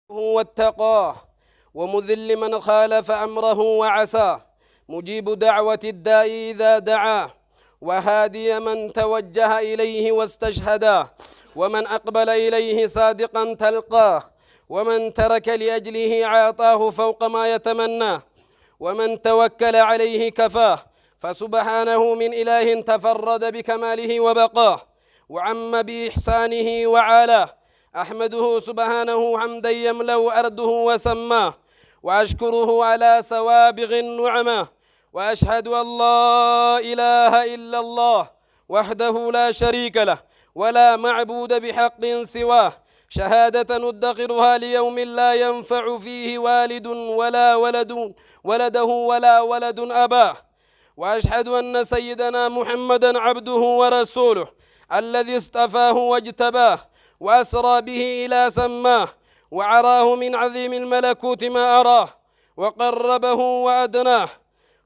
واتقاه، ومذل من خالف أمره وعصاه، مجيب دعوة الداء إذا دعاه، وهادي من توجه إليه واستشهداه، ومن أقبل إليه صادقا تلقاه، ومن ترك لأجله عاطاه فوق ما يتمناه، ومن توكل عليه كفاه. فسبحانه من إله تفرد بكماله وبقاه، وعم بإحسانه وعلاه. أحمده سبحانه حمدا يملأ أرضه وسماه، وأشكره على سوابغ النعمة، وأشهد أن لا إله إلا الله وحده لا شريك له، ولا معبود بحق سواه، شهادة ندخرها ليوم لا ينفع فيه والد ولا ولد ولده ولا ولد أباه. وأشهد أن سيدنا محمدا عبده ورسوله الذي اصطفاه واجتباه، وأسرى به إلى سماه، وعراه من عظيم الملكوت ما أراه، وقربه وأدناه،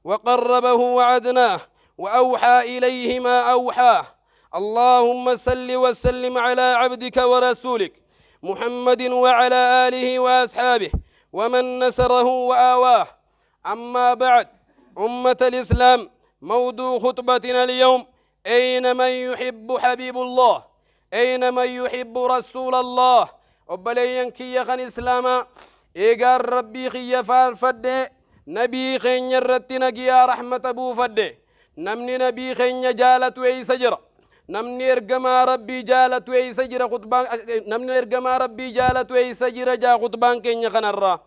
وقربه وعدناه، وأوحى إليه ما أوحاه. اللهم صل وسلم على عبدك ورسولك محمد وعلى آله وأصحابه ومن نصره وآواه. أما بعد، أمة الإسلام، موضوع خطبتنا اليوم: أين من يحب حبيب الله؟ أين من يحب رسول الله؟ Obboleeyyan kiyya kan islaamaa, eegaan rabbii kiyya faarfadhe, nabii keenya irratti nagiyaa rahmata buufadhe, namni nabii keenya jaalatu eeysa jira? Namni ergamaa rabbii jaalatu eeysa jira? Khutbaan namni ergamaa rabbii jaalatu eeysa jira jaa khutbaan keenya kanarraa.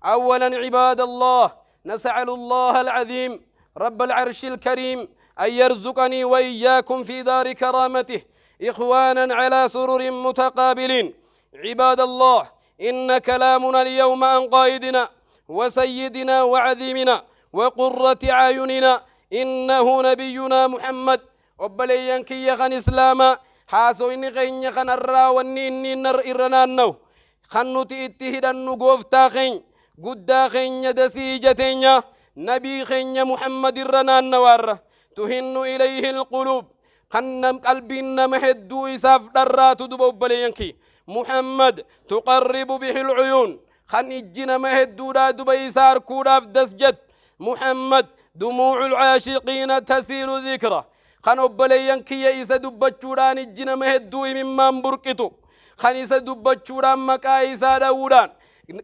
أولا عباد الله، نسأل الله العظيم رب العرش الكريم أن يرزقني وإياكم في دار كرامته إخوانا على سرر متقابلين. عباد الله، إن كلامنا اليوم عن قائدنا وسيدنا وعظيمنا وقرة أعيننا، إنه نبينا محمد. Obboleeyyan kiyya kan islaamaa, haasoyni keenya kanarraa wanni inni irra naanna'u kan nuti itti hidhannu gooftaa keenya guddaa keenya dasii ija teenya nabii keenya Muhammad irra naannawaarra. تهن إليه القلوب, kan qalbiin nama hedduu isaaf dharraatu duba obboleeyyan kiyya. محمد تقرب به العيون, kan ijji nama hedduudhaa duba isaa arkuudhaaf dasjat. محمد دموع العاشقين تسيل ذكره, kan obboleeyyan kiyya isa dubbachuudhaan ijji nama hedduu imimmaan burqitu, kan isa dubbachuudhaan maqaa isaa dha'uudhaan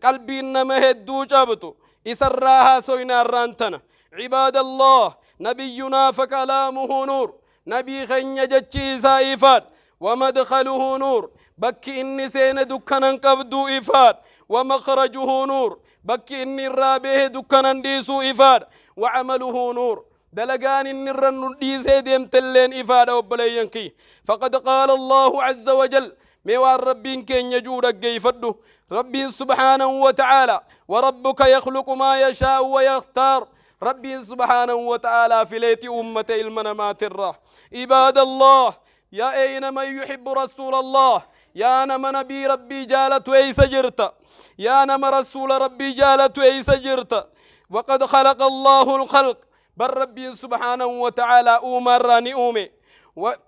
qalbiin nama hedduu cabtu, isarraa haasoyna arraan tana. عباد الله، نبينا فكلامه نور, nabii keenya jechi isaa ifaadh. ومدخله نور, bakki inni seene dukkanan qabduu ifaadh. ومخرجه نور, bakki inni irraa behe dukkanan dhiisuu ifaadh. وعمله نور, dalagaan inni irra nu dhiisee deemtelleen ifaadha. Obboleeyyan kiyya, فقد قال الله عز وجل, mee waan rabbiin keenya juu dhaggeeyfadhu. Rabbiin سبحانه وتعالى: وربك يخلق ما يشاء ويختار. Rabbiin سبحانه وتعالى fileeti ummata ilma namaatirra. عباد الله، يا أين من يحب رسول الله؟ Yaa nama nabii rabbii jaalatu, eeysa jirta? Yaa nama rasuula rabbii jaalatu, eeysa jirta? وقد خلق الله الخلق, بل ربي سبحانه وتعالى uumarraa ni uume,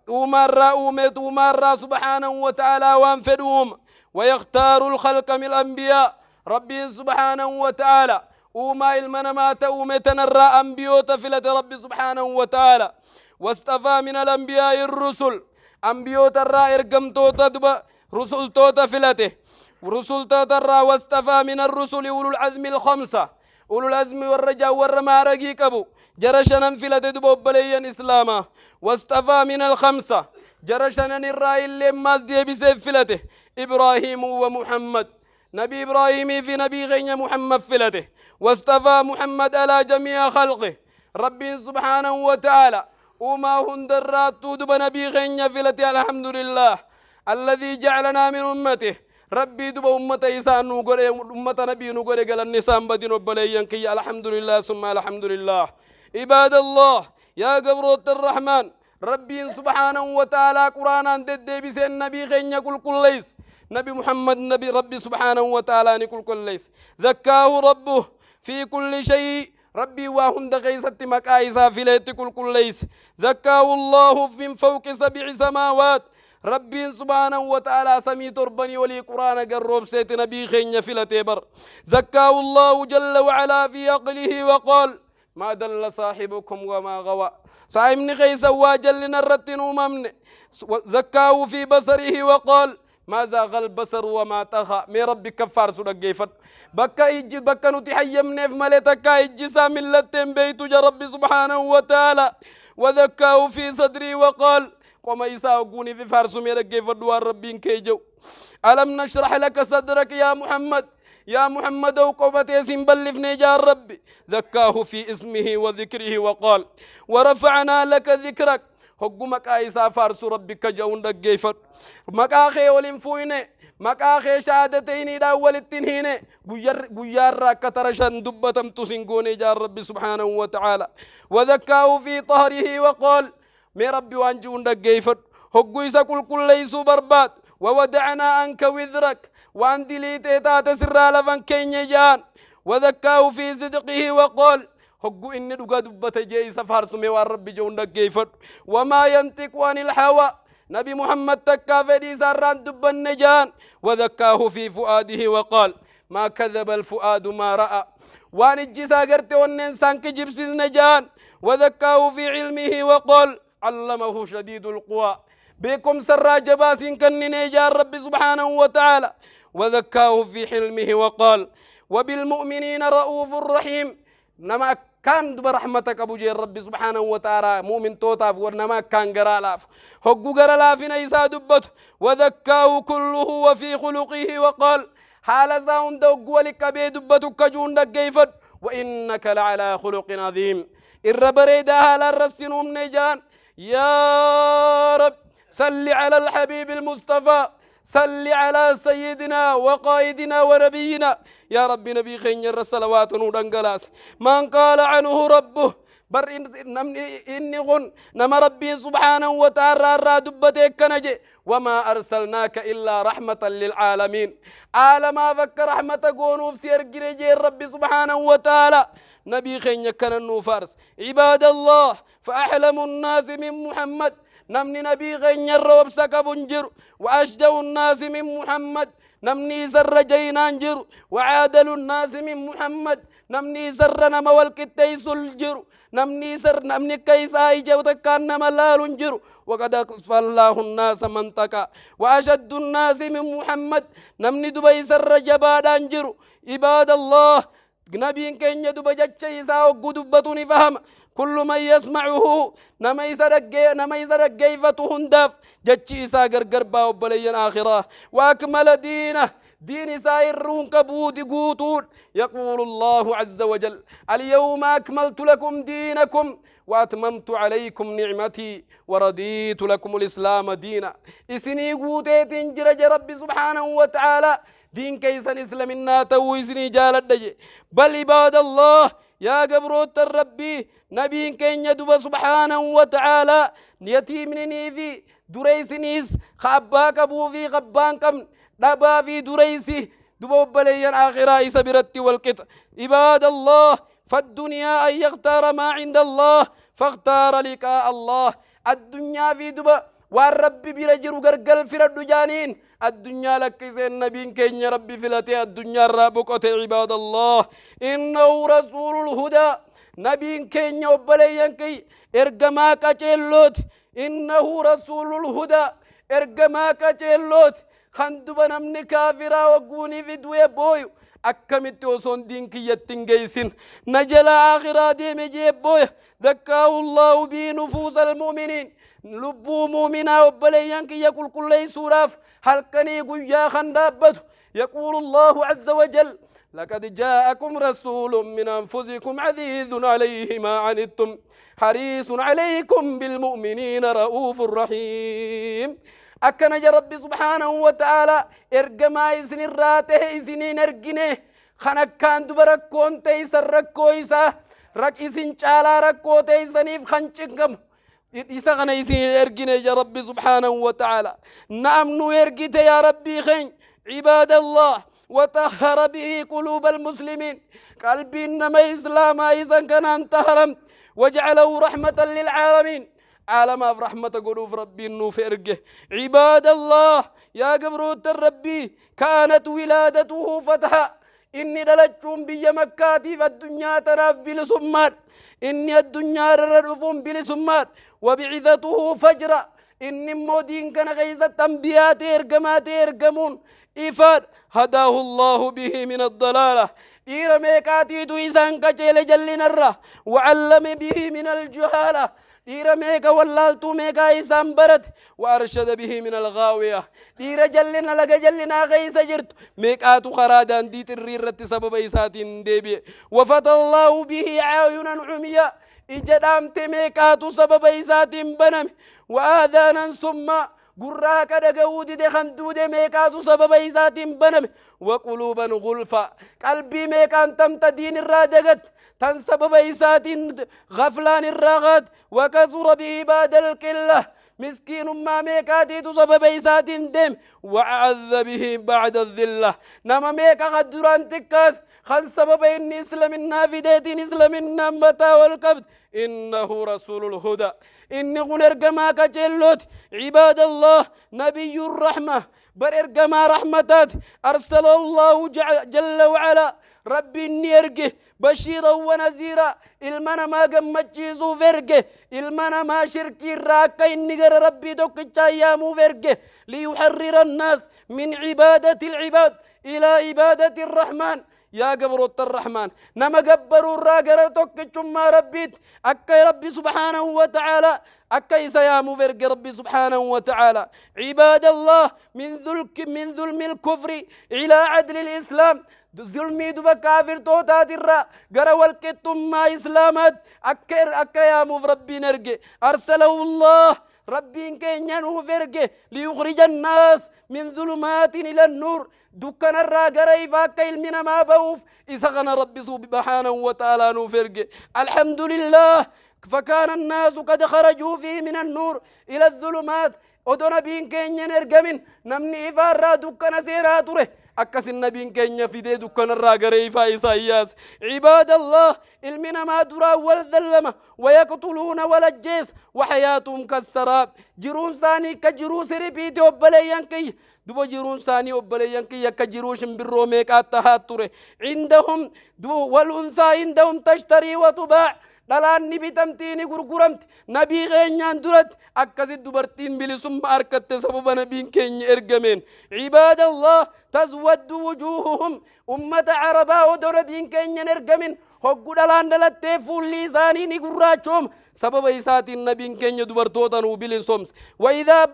uumarraa uume, uumarraa سبحانه وتعالى waan fedhu uuma. ويختار الخلق من الأنبياء, ربي سبحانه وتعالى uumaa ilma namaa ta'uume tanarraa ambiyoota filate rabbi سبحانه وتعالى. واصطفى من الأنبياء الرسل, ambiyoota irraa ergamtoota duba rusultoota filate, rusultoota irraa. واصطفى من الرسل أولو العزم الخمسة, أولو العزم warra jaa warra maaragii qabu jara shanan filate duba obboleeyyan islaamaa. واصطفى من الخمسة, jara shanan irraa illee maas deebiseef filate إبراهيم ومحمد, nabi ibraahimii fi nabii keenya Muhammad filate. واصطفى محمد على جميع خلقه, rabbiin سبحانه وتعالى uumaa hundarraattuu duba nabii keenya filate. الحمد لله الذي جعلنا من أمته, rabbii duba ummata isaa nu godhe, ummata nabii nu godhe, galanni isaan badin. Obboleeyyan kiyya, الحمد لله ثم الحمد لله. عباد الله، yaa gabroota الرحمن, rabbiin سبحانه وتعالى quraanaan deddeebiseen nabii keenya qulqulleeyse. Nabi Muhammad nabi rabbi سبحانه وتعالى ni qulqulleeyse. زكاه ربه في كل شيء, rabbii waa hunda keeysatti maqaa isaa fileetti qulqulleeyse. زكاه الله من فوق سبع سماوات, ربي سبحانه وتعالى سمي تربني ولي قرآن قرب سيت نبي خين فلتي بر. زكاه الله جل وعلا في عقله وقال ما دل صاحبكم وما غوى. صاحبني خيس واجل نرتن وممن. زكاه في بصره وقال ما زاغ البصر وما طغى. مي ربي كفار سودك بكا يجي بكا نتحيم نيف ملتك يجي ساملتين بيت يا ربي سبحانه وتعالى. وذكاه في صدري وقال وما يساقوني في فارس ميرك فدوار ربي كيجو. ألم نشرح لك صدرك يا محمد، يا محمد وقوبتي سنبلفني يا ربي. ذكاه في اسمه وذكره وقال ورفعنا لك ذكرك. هقو مكا إسا فارس ربك جون دقيفر مكا خي ولنفويني مكا خي شهادتين دا ولتنهيني قيار كترشان دبتم تسنقوني يا ربي سبحانه وتعالى. وذكاه في طهره وقال مي ربي وانجون دقيفر هقو إسا كل كل ليسو برباد وودعنا عنك وذرك وان دليتي تاتسر لفن كينيان. وذكاه في صدقه وقال هقو إني دقا دبت جي سفار سمي والرب جون دقيفر وما ينطق عن الهوى. نبي محمد تكا فدي سران دب النجان. وذكاه في فؤاده وقال ما كذب الفؤاد ما رأى. وان الجسا قرت والنسان كجبس نجان. وذكاه في علمه وقال علمه شديد القوى. بكم سر جباس كنني يا رب سبحانه وتعالى. وذكاه في حلمه وقال وبالمؤمنين رؤوف رحيم. نما كان برحمتك أبو جير ربي سبحانه وتعالى مؤمن توتاف ونما كان قرالاف هقو قرالافنا يسادبته. وذكاه كله وفي خلقه وقال حال زاون دوق ولك بيدبتك كجون دقيفد وإنك لعلى خلق عظيم. الربريدها للرسنهم نجان. يا رب صل على الحبيب المصطفى، صل على سيدنا وقائدنا ونبينا يا رب. نبي خير الصلوات ودنجلاس من قال عنه ربه بر إني غن نما ربي سبحانه وتعالى رادبتك كنجي وما أرسلناك إلا رحمة للعالمين. عالم فك رحمة قونوف سير جريجي ربي سبحانه وتعالى. نبي خير كان النوفارس. عباد الله فأحلم الناس من محمد نمني نبي غنير وبسك بنجر. وأشجو الناس من محمد نمني سر جينانجر. وعادل الناس من محمد نمني سر نما والكتيس الجر. نمني سر نمني كيسا إجوتكان نملال جر. وقد أقصف الله الناس منطقا. وأشد الناس من محمد نمني دبي سر جبادان جر. عباد الله نبي كين يدب جتشيسا وقدبتني فهم كل من يسمعه نما يسرق فتهندف جتشيسا قرقربا وبليا آخرة. وأكمل دينه دين سائر كبود قوتون. يقول الله عز وجل اليوم أكملت لكم دينكم وأتممت عليكم نعمتي ورضيت لكم الإسلام دينا. إسني قوتيت جرج ربي سبحانه وتعالى دين كيسن إسلامنا تو إسني جالد. بل عباد الله يا قبروت الربي نبي كين يدب سبحانه وتعالى يتيمني في دريسنيس خباك أبو في غبان كم دبا في دريسي دبوب بليا آخرة سبرت والقطع. عباد الله فالدنيا أن يختار ما عند الله فاختار لقاء الله. الدنيا في دبا والرب برجر قرقل في الدجانين الدنيا لك زين النبي كين يا ربي فلتي الدنيا رابك عباد الله إنه رسول الهدى نبي كين يوبليا كي إرجما كتشيلوت. إنه رسول الهدى إرجما كتشيلوت خندوبا نمني كافرا وقوني في دوية بويو أكملت وصون دين كي يتنجيسين نجل آخرا دي مجيب بوي. ذكاه الله بي نفوس المؤمنين لبو مؤمنا وبليان كي يقول كل سوراف هل كني قيا خندابته. يقول الله عز وجل لقد جاءكم رسول من أنفسكم عزيز عليه ما عنتم حريص عليكم بالمؤمنين رؤوف رحيم. أكن يا ربي سبحانه وتعالى إرجما إسن الراته إسنين إرجنه خنك كان دبرك كون تيسر ركويسا رك إسن شالا ركو تيسنيف خنشكم إسا خنا إسنين إرجنه يا ربي سبحانه وتعالى. نعم نو إرجته يا ربي خين. عباد الله وطهر به قلوب المسلمين قلبي إنما إسلام إذا كان انتهرم وجعله رحمة للعالمين. Aalamaaf rahmata godhuuf Rabbiin nuuf erge. Cibaadallah, yaa gabroottan Rabbii, kaanat wilaadatuhu fataha. Inni dhalachuun biyya Makkaatiif addunyaa tanaaf bilisummaadha. Inni addunyaa irra dhufuun bilisummaadha. Wabicithatuhu fajra. Inni immoo diin kana keessatti ambiyaa ta'e ergamaa ta'e ergamuun ifaadha. Hadaahu Allahu bihi min addalaala. Dhiira meeqaatiitu isaan qajeele jallinarra. Wacallame bihi min aljuhaala. Dhiira meeqa wallaaltuu meeqaa isaan barate. Wa arshada bihi min alghaawiya. Dhiira jallina laga jallinaa keessa jirtu meeqaatu karaa daandii xirrii irratti sababa isaatiin deebi'e. Wafata Allahu bihi aayunan cumiya. Ija dhaamte meeqaatu sababa isaatiin baname. Wa aadaanan summaa. Gurra haqa dhaga'uu dide kan duude meeqaatu sababa isaatiin baname. Wa quluuban gulfa. Qalbii meeqaan tamta diin irraa dagat tan sababa isaatiin gaflaan irraa qaat. Wa kasura bihi baadal qilla. Miskiinummaa meeqaatiitu sababa isaatiin deeme. Wa a'adha bihi ba'da dhilla. Nama meeqa kan duraan xiqqaat kan sababa inni islaminnaa fideetiin islaminnaan mataa wal qabde. Innahu rasuulul huda. Inni kun ergamaa qajeellooti. Cibaadallah, nabiyyuur rahma. Bar ergamaa rahmataati. Arsalahu Allahu jalla wa'ala. Rabbiin ni erge bashiiran wa naziira. Ilma namaa gammachiisuuf erge. Ilma namaa shirkii irraa akka inni gara Rabbii tokkichaa yaamuuf erge. Liyuharrira annaas min cibaadati alcibaad ilaa ibaadati arrahmaan. Yaa gabroota arrahmaan, nama gabbaruu irraa gara tokkichummaa Rabbiitti akka Rabbi subhaanahu wa ta'aalaa akka isa yaamuuf erge Rabbi subhaanahu wa ta'aalaa. Cibaadallah, min zulmi alkufri ilaa adli alislaam. Zulmii duba kaafirtootaatirraa gara walqixxummaa islaamaatti akka yaamuuf Rabbiin erge. Arsalahu Allah, Rabbiin keenya nuuf erge. Liyukhrija annaas min zulumaatin ila annuur. Dukkanarraa gara ifaa akka ilmi namaa ba'uuf isa kana Rabbi subhaanahu wa ta'aalaa nuuf erge. Alhamdulillah, فكان الناس قد خرجوا فيه من النور إلى الظلمات. Odoo nabiin keenya hin ergamin namni ifaarraa dukkana seenaa ture. Akkasin nabiin keenya fidee dukkanarraa gara ifaa Isaayyaas. Cibaadallah, ilmi namaa duraan wal zallama wayaqtuluuna walajjees waxayaatuhum kassaraab. Jiruun isaanii akka jiruu siripiiti obboleeyyan kiyya. Duba jiruun isaanii obboleeyyan kiyya akka jiruu shimbirroo meeqaa tahaa ture. Cindahum wal unsaa indahum tashtarii wa tubaa. Dhalaan ni bitamtii ni gurguramti. Nabii keenyaan duratti akkasit dubartiin bilisummaa harkatte sababa nabiin keenya ergameen. Cibaadallah, tazwaddu wujuuhuhum. Ummata Arabaa odoo nabiin keenya hin ergamin hoggu dhalaan dhalattee fuulli isaanii ni gurraachooma. Sababa isaatiin nabiin keenya dubartoota nuu bilisoomse. Wa idhaa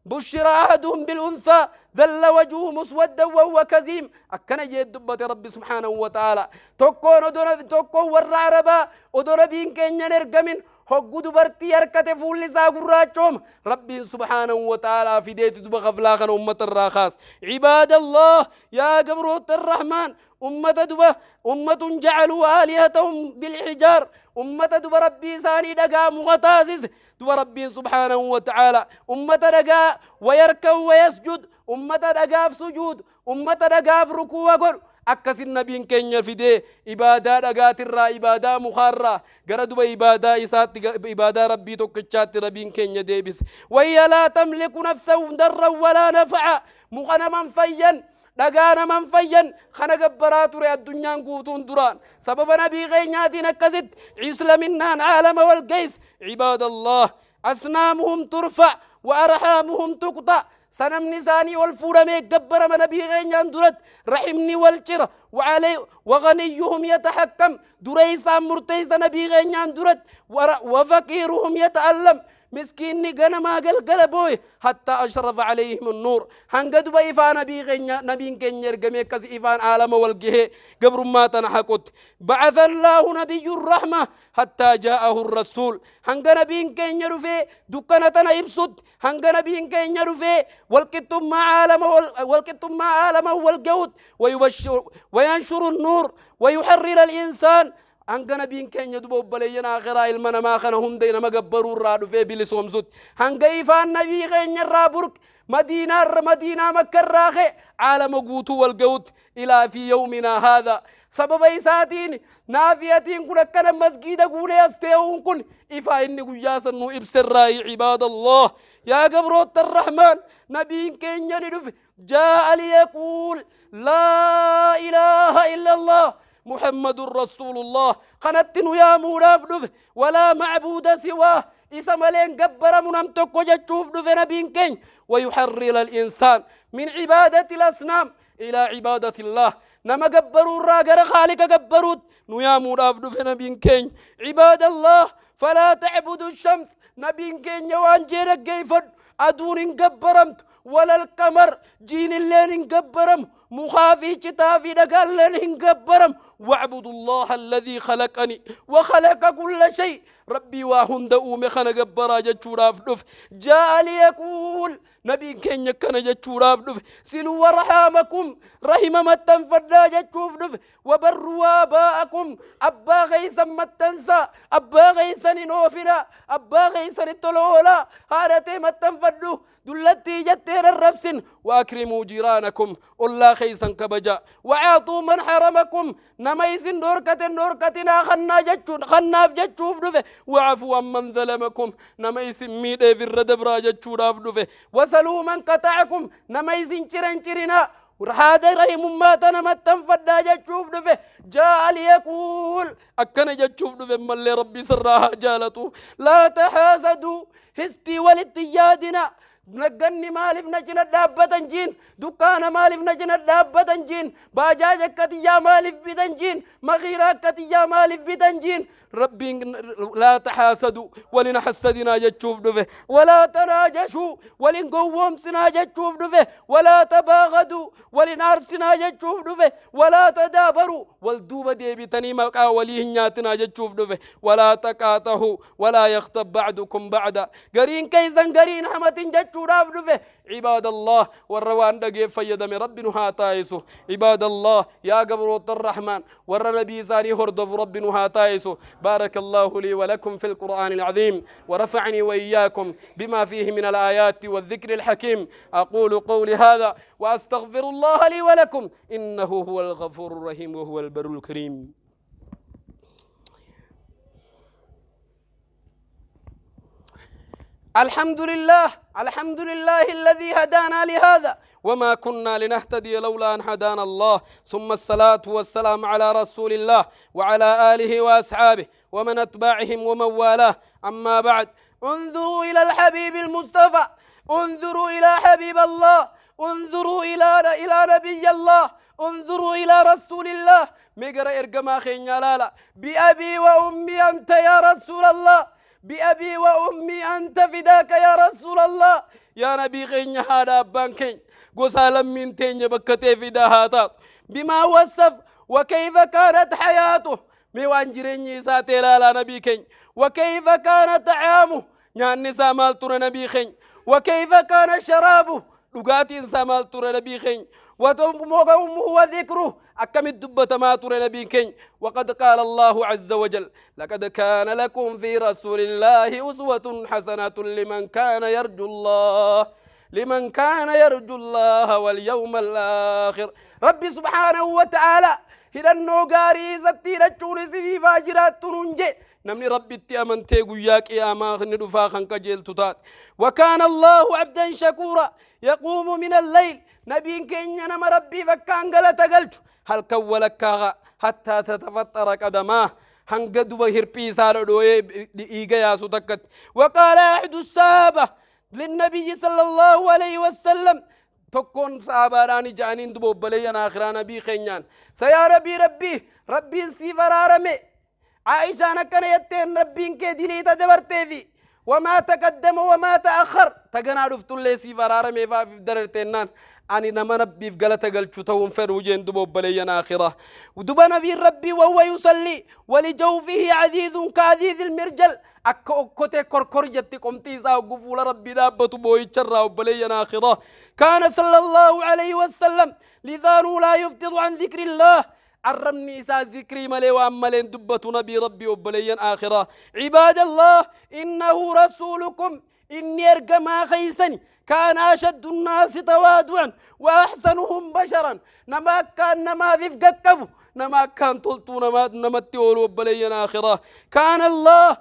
bushira ahaduhum bilunsaa dhalla wajuhu muswaddan wahuwa kaziim. Akkana jee dubbate Rabbi subhaanahu wa ta'aala. Tokkoon odoo tokkoon warra Arabaa odoo nabiin keenya hin ergamin hoggu dubartii harkate fuulli isaa gurraachooma. Rabbiin subhaanahu wa ta'aala fideeti duba gaflaa kana ummata irraa kaas. Cibaadallah, yaa gabroota arrahmaan, ummata duba ummatun jacaluu aalihatahum bilxijaar. Ummata duba Rabbii isaanii dhagaa muka taasise. Duba Rabbiin subhaanahu wa ta'aala ummata dhagaa wayarkan wayasjud, ummata dhagaaf sujuud, ummata dhagaaf rukuu'a godhu akkasin nabiin keenya fidee ibaadaa dhagaatirraa ibaadaa mukaarraa gara duba ibaadaa isaatti ibaadaa Rabbii tokkichaatti Rabbiin keenya deebise. Wayya laa tamliku nafsan darran walaa nafa'a. Muka naman fayyan, dhagaa naman fayyan kana gabbaraa ture addunyaan guutuun duraan. Sababa nabii keenyaatiin akkasitti islaminnaan aalama wal geesse. Cibaadallah, asnaamuhum turfa wa arhaamuhum tuqxa. Sanamni isaanii ol fuudhamee gabbarama nabii keenyaan duratti. Rahimni wal cira. Waganiyyuhum yatahakkam. Dura isaan murteessa nabii keenyaan duratti. Wafaqiiruhum yata'allam. Miskiinni ganamaa galgala booye. Hatta ashrafa alayhim annuur. Hanga duba ifaa nabii keenya nabiin keenya ergamee akkas ifaan aalama wal gahee gabrummaa tana haqutti. Ba'atha Allahu nabiyyu rahma hattaa jaa'ahu rasuul. Hanga nabiin keenya dhufee dukkana tana ibsutti, hanga nabiin keenya dhufee walqixxummaa aalama wal gahutti. Wayubashshiru wayanshuru nuur wayuharrira al-insaan. Hanga nabiin keenya duba obboleeyyan akhiraa ilma namaa kana hunda nama gabbaruu irraa dhufee bilisoomsutti. Hanga ifaan nabii keenya irraa burqe madiinaa irra madiinaa makka irraa ka'e caalama guutuu wal ga'utti ilaa fi yawminaa haadha. Sababa isaatiin naafiyatiin kun akkana masgiida guunee as tee'uun kun ifaa inni guyyaa san nu ibserraa. Cibaadallah, yaa gabroota Rahmaan, nabiin keenya ni dhufe. Jaa'a liyaquul laa ilaaha illa Allah محمد رسول الله. قنت يا مولاف دف ولا معبود سواه، إسا ملين قبر منمتك وجتشوف دف نبين كين. ويحرر الإنسان من عبادة الأصنام إلى عبادة الله. نما قبروا الراقر خالق قبروت نيا مولاف دف نبين كين. عباد الله، فلا تعبدوا الشمس. نبين كين يوان جيرك كيفد أدون قبرمت ولا القمر جين اللين قبرم مخافي شتافي دقال لين قبرم. واعبدوا الله الذي خلقني وخلق كل شيء. ربي واهن دؤوم خنا قبرا جتشوراف دف. جاء ليقول نبي كين يكنا جتشوراف دف سلوا رحامكم رحم متن فدا جتشوف دف. وبروا آباءكم أبا غيسا متنسى أبا غيسا نوفنا أبا غيسا التلولا هارتي متن فدو دلتي جتير الربسن. وأكرموا جيرانكم الله خيسا كبجا. وعاطوا من حرمكم نميسن دوركة دوركتنا خنا جتشون خناف جتشوف دفه. وعفوا عمن ظلمكم نميسن ميدي في الردب جتشوراف دفه. وسلوا من قطعكم نميسن شرن شرنا هذا رحم ما تنمتن فدا جتشوف دفه. جاء ليقول أكن جتشوف دفه من لربي سراها جالته لا تحاسدوا هستي والاتيادنا. نغني مالف نجنا دابتن جين دكان مالف نجنا دابتن جين باجاج كتيا مالف بيتن جين مغيرا كتيا مالف بيتن جين. ربي لا تحاسدوا ولنحسدنا جتشوف دفه. ولا تناجشوا ولنقوم سنا جتشوف دفه. ولا تباغدوا ولنارسنا جتشوف دفه. ولا تدابروا والدوب ديبتني مقا وليه نياتنا جتشوف دفه. ولا تقاطعوا ولا يخطب بعضكم بعدا قرين كيزا قرين حمة جتشوف دفه. عباد الله، والروان دقي فيدم رب نهاتايسو. عباد الله، يا قبروت الرحمن والنبي ساني هردف رب نهاتايسو. بارك الله لي ولكم في القرآن العظيم ورفعني وإياكم بما فيه من الآيات والذكر الحكيم. أقول قولي هذا وأستغفر الله لي ولكم إنه هو الغفور الرحيم وهو البر الكريم. الحمد لله، الحمد لله الذي هدانا لهذا وما كنا لنهتدي لولا أن هدانا الله. ثم الصلاة والسلام على رسول الله وعلى آله وأصحابه ومن أتباعهم ومن والاه. أما بعد، انظروا إلى الحبيب المصطفى، انظروا إلى حبيب الله، انظروا إلى نبي الله، انظروا إلى رسول الله. مقرأ إرقما خينيا لالا بأبي وأمي أنت يا رسول الله، بأبي وأمي أنت فداك يا رسول الله. يا نبي خينيا هذا أبان قصا لمن تين بكتي فداها بما وصف وكيف كانت حياته ميوان جريني ساتي لالا نبي كين. وكيف كان طعامه يعني سامال تر نبي خين. وكيف كان شرابه لغاتين سامال تر نبي خين. وأمه وذكره أكم الدبة ما تر نبي كين. وقد قال الله عز وجل لقد كان لكم في رسول الله أسوة حسنة لمن كان يرجو الله لمن كان يرجو الله واليوم الآخر. ربي سبحانه وتعالى هدنو غاري ستي رچون سي فاجرات ننجي نمني ربي تي امنتي غيا قياما ندفا خن كجيلتو تات. وكان الله عبدا شكورا يقوم من الليل نبي كينيا نما ربي فكان غلطه غلچ هل كولكا حتى تتفطر قدماه هنگدو بهربي سار دوي ايغا ياسو تكت. وقال احد الصحابه للنبي صلى الله عليه وسلم تكون صحابة جانين دبو بليان آخر نبي خينيان سيا ربي ربي ربي سيفرارمي عائشة نكن يتين ربي كدلي تدبرتي في وما تقدم وما تأخر تجنا عرفت اللي سيفرارمي فاف درتينان أني نما ربي في غلطة قلت تون فروجين دبو بليان آخرة ودب نبي ربي وهو يصلي ولجوفه عزيز كعزيز المرجل أكوكوتي كركر جتي قمتي ساو قفول ربي دابة بوي شرا وبليان آخرة. كان صلى الله عليه وسلم لسانه لا يفتر عن ذكر الله. الرمني إسا ذكري ملي وأملين دبة نبي ربي وبليا آخرة. عباد الله، إنه رسولكم، إني أرقما خيسني، كان أشد الناس تواضعا وأحسنهم بشرا. نما كان نما في فقكبو، نما كان تلتو نما نمتيول وبليا آخرة. كان الله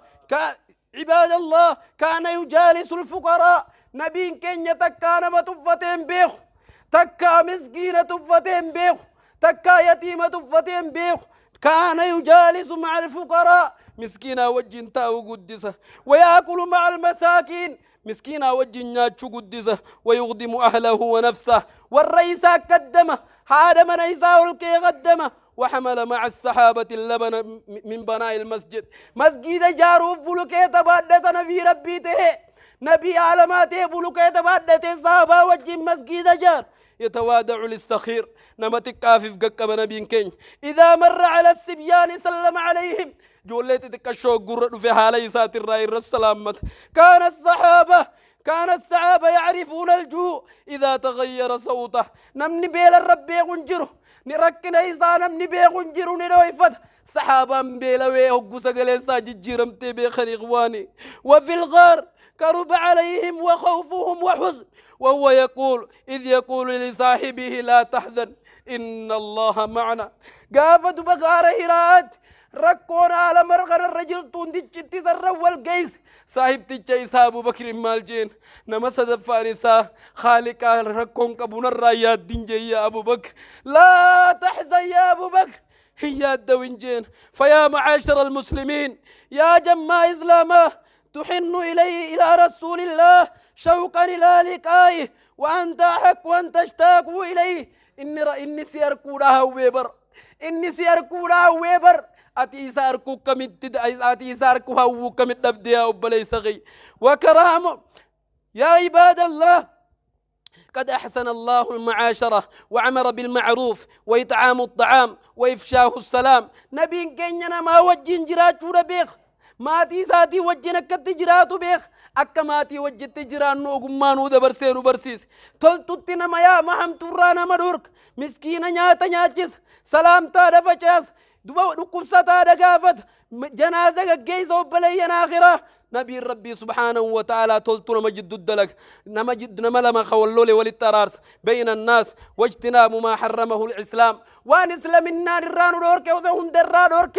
عباد الله كان يجالس الفقراء. نبي كن يتكا نما تفتين بيخ، تكا مسكينة تفتين بيخ، تكا يتيمة تفتين بيخ. كان يجالس مع الفقراء، مسكينة وجن تاو قدسة، ويأكل مع المساكين، مسكينة وجن ناتشو قدسة، ويخدم أهله ونفسه. والرئيس قدمه، هذا من إساء الكي قدمه، وحمل مع السحابة اللبن من بناء المسجد. مسجد جاروف بلوكي تبادت نبي ربيته، نبي علاماته بلوكي تبادت صحابة وجن مسجد جار. يتوادع للسخير، نمتك كافف قكب نبي كين. إذا مر على السبيان سلم عليهم، جوليت تكشو قرر في حالي ساتر راي السلامة. كان الصحابة يعرفون الجوع إذا تغير صوته. نمني بيل الرب يغنجره، نركنا إذا نمني بيغنجره نرويفت. صحابة بيلوي هقوس قليسا ججيرم تبي خليغواني. وفي الغار كرب عليهم وخوفهم وحزن، وهو يقول إذ يقول لصاحبه لا تحزن إن الله معنا. قافت بغار هرات ركونا على مرغر الرجل توندي تسر والقيس. صاحب تجيس أبو بكر مالجين نما صدفاني سا خالق ركون كبون الرايات دينجي يا أبو بكر، لا تحزن يا أبو بكر هي الدوينجين. فيا معاشر المسلمين، يا جماعة إسلامه، تحن إليه إلى رسول الله شوقا إلى لقائه، وأنت أحق وأن تشتاق إليه. إني سيركونا ويبر، إني سيركونا ويبر. أتي ساركو كمت أتي ساركو هو كمت نبدي أبلي صغي وكرامه. يا عباد الله، قد أحسن الله المعاشرة وعمر بالمعروف وإطعام الطعام وإفشاه السلام. نبي كيننا ما وجين جراتو بيخ، ما تيساتي وجنك تجراتو بيخ، أكا ما تي وجه تجران نوغمانو دبرسينو برسيس. تلتتنا ما يا محم ترانا مدورك، مسكينة نياتا نياتيس، سلامتا دفشاس، دبا ركوبساتا دقافت، جنازة جيزة وبلينا آخرة. نبي ربي سبحانه وتعالى تلتنا مجد الدلك نمجد نملما خولولي وللترارس بين الناس واجتناب ما حرمه الإسلام. وان النار الران دورك وهم دران دورك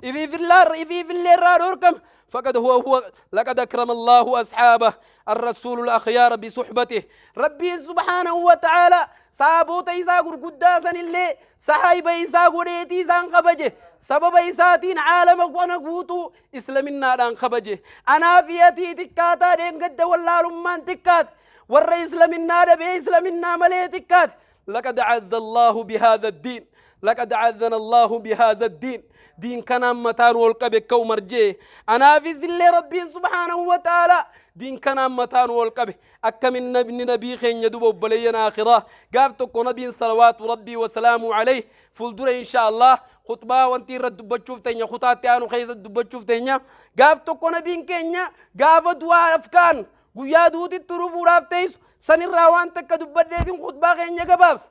إذي في الله إذي في الله دوركم. فقد هو لقد أكرم الله أصحابه الرسول الأخيار بصحبته. ربي سبحانه وتعالى صابوت إيسا قداسا اللي صحيب إيسا قريتي إيسا خبجه سبب إيساتين عالم وانا قوتو إسلامنا دان خبجه. أنا فيتي تكاتا دين قد ولا لمان تكات والرئيس إسلامنا دبي إسلامنا ملي تكات. لقد عز الله بهذا الدين، لقد عزنا الله بهذا الدين. دين كان متان والقبه كومرجي. أنا في ذل ربي سبحانه وتعالى دين كان متان والقبه أكم النبي نبي خين يدوب بلينا آخرة. قافتك نبي صلوات ربي وسلامه عليه فلدر إن شاء الله خطبة وانتي رد بتشوف تانية خطات تانو خيز بتشوف تانية. قافتك نبي كينيا قاف دوا أفكان ويا دوتي التروف ورافتيس سن الروان تكدب بديتين خطبة خينيا قبابس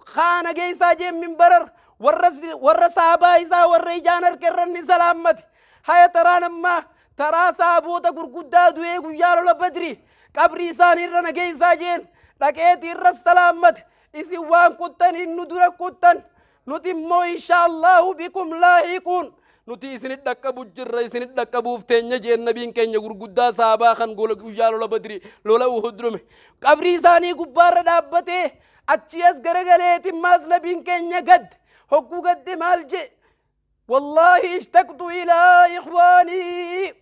خانة جيسا جيم من برر ور صحابة إذا ور كرني سلامتي. هيا ترانا ما ترى صحابوتا قرقودا دوي قيالو لبدري قبري ساني رنا جيسا جين لكيتي الرس سلامتي. إسي وان كتن إنو درا كتن نتمو إن شاء الله بكم لاحقون. نتي إسنت دكابو جرى إسنت دكابو فتنيا جين نبين كين قرقودا صحابة خان قول قيالو لبدري لولا وهدرمه قبري ساني قبار دابته أتشيس غرغليتي ماز نبين كين قد حقوق الدمالج. والله اشتقت إلى إخواني،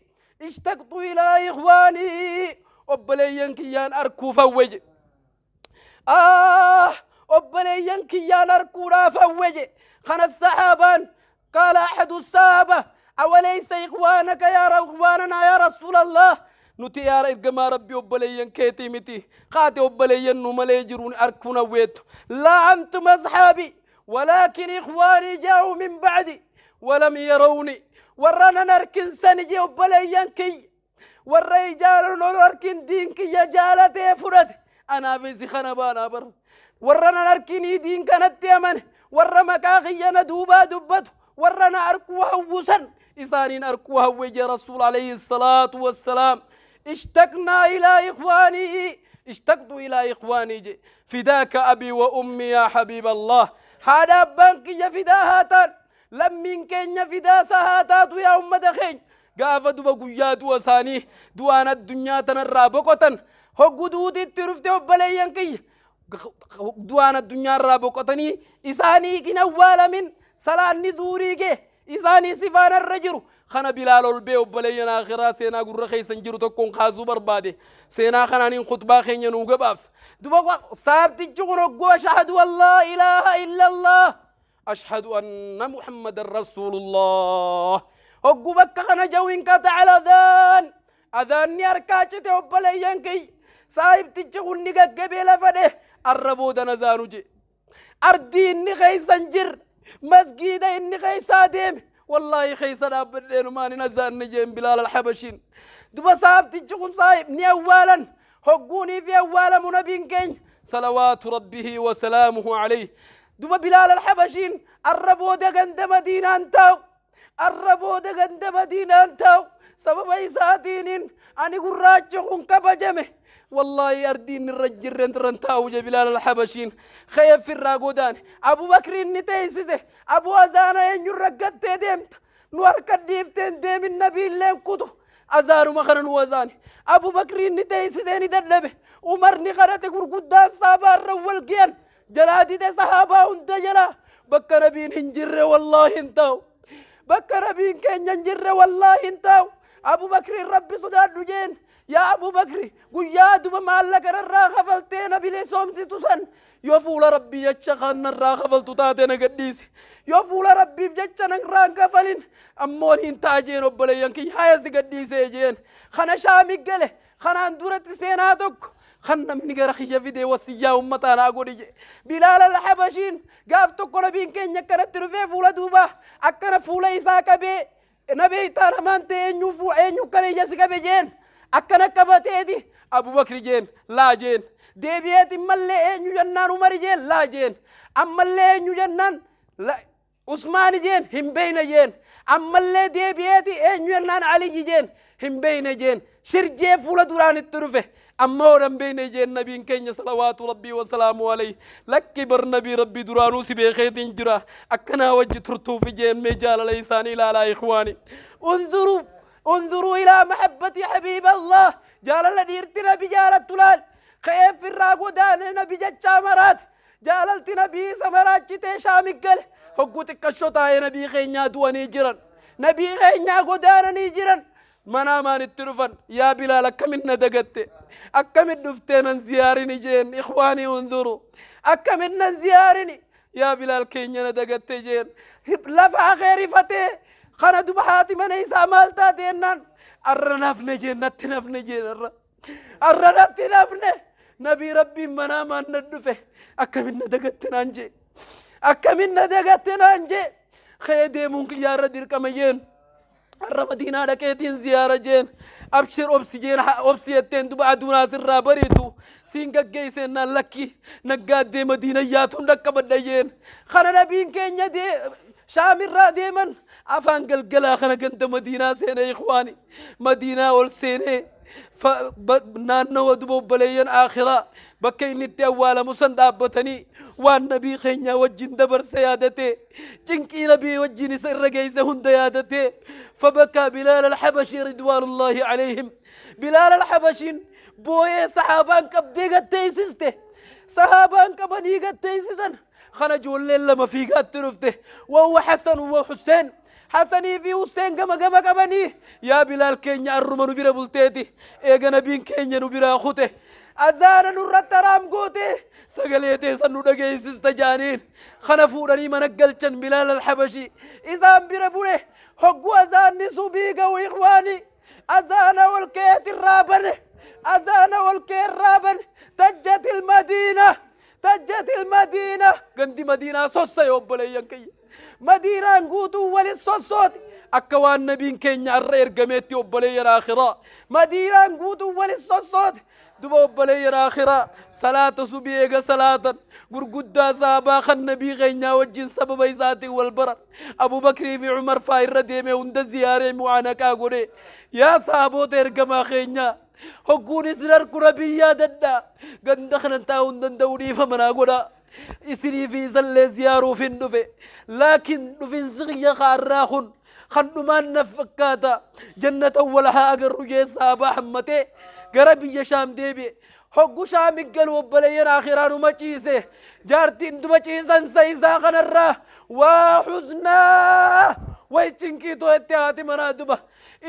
اشتقت إلى إخواني. أبليان كيان أركو فوج، أبليان كيان أركو لا فوج. خان الصحابان قال أحد الصحابة أوليس إخوانك يا إخواننا يا رسول الله؟ نتي يا رب ربي أبليان كيتي متي قاتي أبليان نمليجرون أركونا ويت. لا أنتم أصحابي ولكن إخواني جاءوا من بعدي ولم يروني. ورانا نركن سنجي وبليان كي والرجال نركن دينك يا جالتي فرد. أنا في زخنا بانا بر ورانا نركن دين كانت يمن Warra maqaa kiyya na duubaa dubbatu, warra na arkuu hawwu san isaaniin arkuu hawwe jee Rasuul alayhi salaatu wassalaam. Ishtaqnaa ilaa ikhwaanii, ishtaqtu ilaa ikhwaanii je. Fidaaka abii wa ummi yaa habiib Allah. Haadha abbaan kiyya fidaa haa ta'an, lammiin keenya fidaa isaa haa taatu yaa ummata keenya. Gaafa duba guyyaa du'a isaanii du'aan addunyaa tanarraa boqotan, hoggu duutitti dhufte obboleeyyan kiyya, du'aan addunyaarraa boqotanii isaanii hin awwaalamin, salaanni zuurii gee isaanii sifaanarra jiru. Kana Bilaal ol bee obboleeyyan akhiraa seenaa gurra keessan jiru tokkoon kaasuu barbaade. Seenaa kanaaniin khutbaa keenya nuu gabaabsa. Duba saabtichi kun hogguu ashhadu an laa ilaaha illallah, ashhadu anna Muhammadan rasuulullah, hogguu bakka kana jahu inqata'a al-adhaan, adhaanni harkaa cite obboleeyyan kiyya. Saahibtichi kun ni gaggabee lafa dhee, arra booda nazaanu je. Ardii inni keessa hin jirre, masgiida inni keessaa deeme, wallaahi keessa dhaabbadheenumaan hin azaanne jeen Bilaal al-Habashiin. Duba saahibtichi kun saahib ni awwaalan, hogguunii fi awwaalamu nabiin keenya salawaatu rabbihi wa salaamuhu alayhi. Duba Bilaal al-Habashiin arra booda ganda Madiinaan taa'u, arra booda ganda Madiinaan taa'u, sababa isaatiinin ani gurraachi kun kabajame. Wallaahi ardiin irra jirren irran taa'u je Bilaal al-Habashiin. Kheef irraa godaane. Abu Bakriin ni teessise. Abu azaana eenyurra gattee deemta? Nu harka dhiifteen deemin, nabiilleen kutu. Azaanuma kana nu azaane. Abu Bakriin ni teessisee ni dadhabe. Umar ni kadhate, gurguddaan saabaarra wal ge'an. Jalaa dide sahaabaa hunda jalaa. Bakka nabiin hin jirre wallaahi hin taa'u. Bakka nabiin keenya hin jirre wallaahi hin taa'u. Abu Bakriin Rabbi sodaadhu jeen. Yaa Abu Bakri, guyyaa duba maallaqa narraa kafaltee na bilisoomsitu san, yoo fuula Rabbii jecha kan narraa kafaltu taate na gadhiisi. Yoo fuula Rabbiif jecha narraa hin kafalin ammoo hin ta'a jeen obboleeyyan kiyya, haya si gadhiisee jeen. Kana Shaami gale. Kanaan duratti seenaa tokko kan namni gara kiyya fidee wasiyyaa ummataa naa godhi je. Bilaal al-Habashiin gaaf tokko nabiin keenya akkanatti dhufee fuula duubaa akkana fuula isaa qabee, na beektaa namaan ta'e, eenyu eenyu akkana ija si qabe jeen. Akkana qabateeti Abubakri jeen, laa jeen. Deebi'eeti mallee eenyu jennaan Umari jeen, laa jeen. Ammallee eenyu jennaan Usmaani jeen, hin beeyne jeen. Ammallee deebi'eeti eenyu jennaan Aliyyi jeen, hin beeyne jeen. Shirjee fuula duraan itti dhufe. Amma horan beeyne jeen nabiin keenya salawaatu Rabbii wasalaamu alayhi. Lakki bar nabii Rabbii, duraanuu si beekeetiin jira, akkanaa wajji turtuufi jeen. Mee jaalala isaanii ilaalaa ikhwaani. Unzuruu, unzuruu ilaa mahabbati habiib Allah. Jaalala dhiirti nabi jaalattu laal. Ka'eef irraa godaane nabi jechaa maraate. Jaalalti nabii isa maraachitee Shaami gale. Hogguu xiqqashoo taa'ee nabii keenyaa du'anii jiran. Nabii keenyaa godaananii jiran. Manaamaan itti dhufan. Yaa Bilaal, akkamin na dagatte? Akkamin dhuftee nan ziyaarini jeen. Ikhwaanii, unzuru. Akkamin nan ziyaarini? Yaa Bilaal keenya, na dagatte jeen. Lafa akeerifatee kana duba haati mana isaa maal taate jennaan, arra nafne jeen, natti nafne jeen, arra. Arra natti nafne. Nabii Rabbiin manaamaan na dhufe, akkamin na dagatte naan jee. Akkamin na dagatte naan jee. Ka'ee deemuun kiyyaarra dirqama jeen. Har'a Madiinaa dhaqeetiin ziyaara jeen. Abshir, obsi jeen, obsi jetteen. Duba aduun asirraa bariitu siin gaggeesseen naan, lakki naggaaddee Madiina yaatuun dhaqqabadha jeen. Kana nabiin keenya Shaamirraa deeman afaan galgalaa kana ganda Madiinaa seenee ikhwaani. Madiinaa ol seenee naannawa duba obboleeyyan akhiraa bakka inni itti awwaalamu san dhaabbatanii waan nabii keenyaa wajjin dabarse yaadatee, cinqii nabii wajjin isa irra geesse hunda yaadatee, fabakaa Bilaal al-Habashii ridwaanullaahi alayhim. Bilaal al-Habashiin booyee, sahaabaan qabdee gatteessiste. Sahaabaan qabanii gatteessisan. Kana ijoolleen lama fiigaatti dhufte, wahuwa Hasan wa Hussein. Hasanii fi Hussein gama gama qabanii, yaa Bilaal keenya, arruma nu bira bulteeti eega nabiin keenya nu biraa kute, azaana nurratti haraam goote, sagalee teessan nu dhageessista jaaniin. Kana fuudhanii mana galchan. Bilaal al-Habashii isaan bira bule. Hoggu azaanni subii ga'u ikhwaani, azaana ol keetirraa bane, azaana ol keerraa bane. Tajjatil Madiina, tajjatil Madiina. Gandi Madiinaa sossa'e obboleeyyan kiyya. Madiinaan guutuu walit sossooti. Akka waan nabiin keenya arra ergameetti obboleeyyan akhiraa madiinaan guutuu walis sossoote. Duba obboleeyyan akhiraa, salaata subii eega salaatan gurguddaa sahabaa kan nabii keenyaa wajjin sababa isaatiin wal baran, Abubakrii fi Umar faa irra deeme hunda ziyaaree mu'aanaqaa godhe. Yaa sahaboota ergamaa keenyaa, hogguun isin arku nabii yaadadha, ganda kanan taa'uu hin danda'u, dhiifama naa godhaa, isinii fi isallee ziyaaruuf hin dhufe, laakiin dhufinsi kiyya kaarraa kun kan dhumaan na fakkaata, jannata wal haa agarru jee sahabaa hammatee gara biyya Shaam deebi'e. Hoggu Shaami galu obboleeyyan akhiraa numa ciise, jaartiin duma ciisansa isaa kanarraa waa huznaa way cinqiitoo itti haati manaa. Duba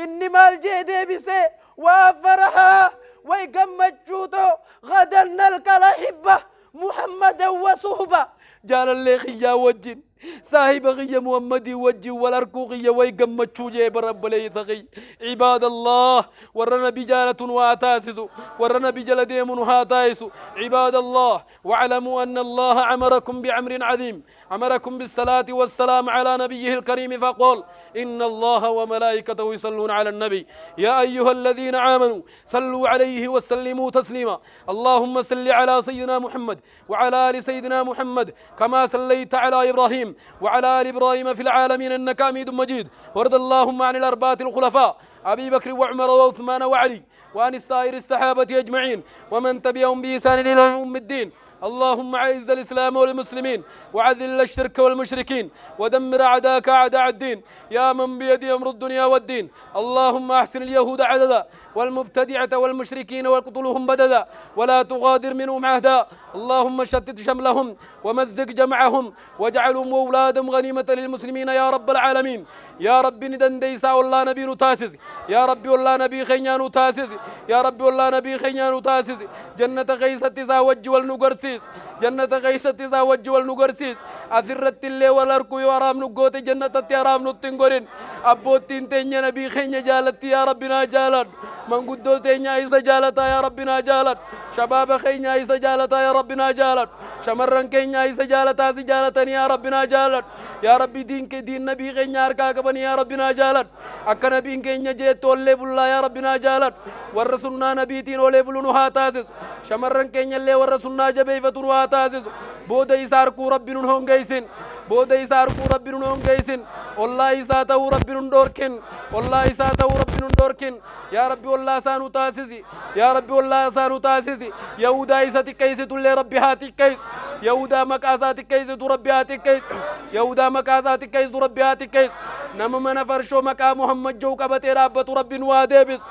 inni maal jee deebise? Waa farahaa way gammachuutoo, gadan nalqa lahibba Muhammadan wa suhba, jaalallee kiyyaa wajjin, saahiba kiyya Muhammadii wajjin wal arkuu kiyya way gammachuu jee bara obboleessa kiyya. Cibaadallah, warra nabi jaalatu nu haa taasisu, warra nabi jala deemu nu haa taasisu. Cibaadallah, واعلموا أن الله أمركم بأمر عظيم، أمركم بالصلاة والسلام على نبيه الكريم، فقال: إن الله وملائكته يصلون على النبي يا أيها الذين آمنوا صلوا عليه وسلموا تسليما. اللهم صل على سيدنا محمد وعلى آل سيدنا محمد كما صليت على إبراهيم وعلى آل إبراهيم في العالمين إنك حميد مجيد. وارض اللهم عن الأربعة الخلفاء أبي بكر وعمر وعثمان وعلي، وعن السائر الصحابة أجمعين، ومن تبعهم بإحسان إلى يوم الدين. اللهم أعز الإسلام والمسلمين، وأذل الشرك والمشركين، ودمر أعداءك أعداء الدين، يا من بيده أمر الدنيا والدين. اللهم أحص اليهود عددا، والمبتدعة والمشركين، واقتلهم بددا، ولا تغادر منهم أحدا. اللهم شتت شملهم ومزق جمعهم واجعلهم وأولادهم غنيمة للمسلمين يا رب العالمين. يا ربي ni dandeeysa, ollaa nabii nu taasisi. Yaa Rabbi, ollaa nabii keenyaa nu taasisi. Yaa Rabbi, ollaa nabii keenyaa nu taasisi. Jannata keeysatti isaa wajji wal nu garsiis, jannata keeysatti isaa wajji wal nu garsiis. Asirratti illee wal arku yoo haraam nu goote, jannatatti haraam nutti hin godhin. Abboottiin teenya nabii keenya jaalatti, yaa Rabbi naa jaaladhu. Manguddoo teenya isa jaalataa, yaa Rabbi naa jaaladhu. Shabaaba keenya isa jaalataa, yaa Rabbi naa jaaladhu. Shamarran keenya isa jaalataa si jaalatanii, yaa Rabbi naa jaaladhu. Yaa Rabbi, diin kee diin nabii keenya harkaa qabanii, yaa Rabbi naa jaaladhu. Akka nabiin keenya jeettu ollee bullaa, yaa Rabbi naa jaaladhu. Warra sunnaa nabiitiin olee bulu nu haa taasisu. Shamarran keenya illee warra sunnaa jabeeffatu nu haa taasisu. Booda isaa arkuu Rabbi nun hongeessin, booda isaa arkuu Rabbi nun hongeessin. Ollaa isaa ta'uu Rabbi nun dhorkin, ollaa isaa ta'uu Rabbi nun dhorkin. Yaa Rabbi, ollaa isaa nu taasisi. Yaa Rabbi, ollaa isaa nu taasisi. Yahudaa isa xiqqeessitullee Rabbi haa xiqqeessu. Yahudaa maqaa isaa xiqqeessitu Rabbi haa xiqqeessu. Yahudaa maqaa isaa xiqqeessitu Rabbi haa xiqqeessu. Nama mana farshoo maqaa Muhammad jedhu qabatee dhaabbatu Rabbi nu haa deebisu,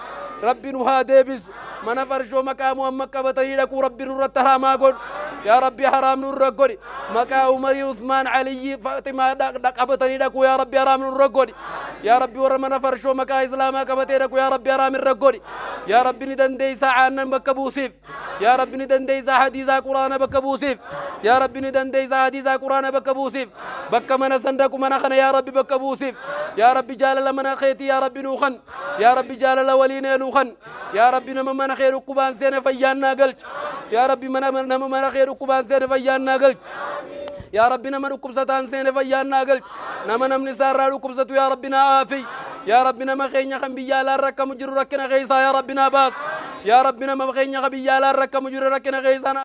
Rabbi nu haa deebisu. Mana farshoo maqaa Muhammad qabatanii dhaquu Rabbi nurratti haraamaa godhu. Yaa Rabbi, haraam nurra godhi. Maqaa Umarii, Usmaan, Aliyyi, Faximaa qabatanii dhaquu yaa Rabbi haraam nurra godhi. Yaa Rabbi, warra mana farshoo maqaa Islaamaa qabatee dhaqu yaa Rabbi haraam irra godhi. Yaa Rabbi, ni dandeeysaa, aannan bakka buusiif. Yaa Rabbi, ni dandeeysaa, hadiisaa Quraana bakka buusiif. Yaa Rabbi, ni dandeeysaa, hadiisaa Quraana bakka buusiif. Bakka mana san dhaqu mana kana yaa Rabbi bakka buusiif. Yaa Rabbi, jaalala mana keetii yaa Rabbi nuu kan. Yaa Rabbi, jaalala waliin nuu kan. Yaa Rabbi, nama mana kee dhukkubaan seene fayyaan naa galcha. Yaa Rabbi, nama mana kee dhukkubaan seene fayyaan naa galcha. Yaa Rabbi, nama dhukkubsataan seene fayyaan naa galcha. Nama namni isaarraa dhukkubsatu yaa Rabbi naa aafi. Yaa Rabbi, nama keenya kan biyya alaa rakkamu jiru rakkina keessaa yaa Rabbi naa baas. Yaa Rabbi, nama keenya kan biyya alaa rakkamu jiru rakkina keessaa.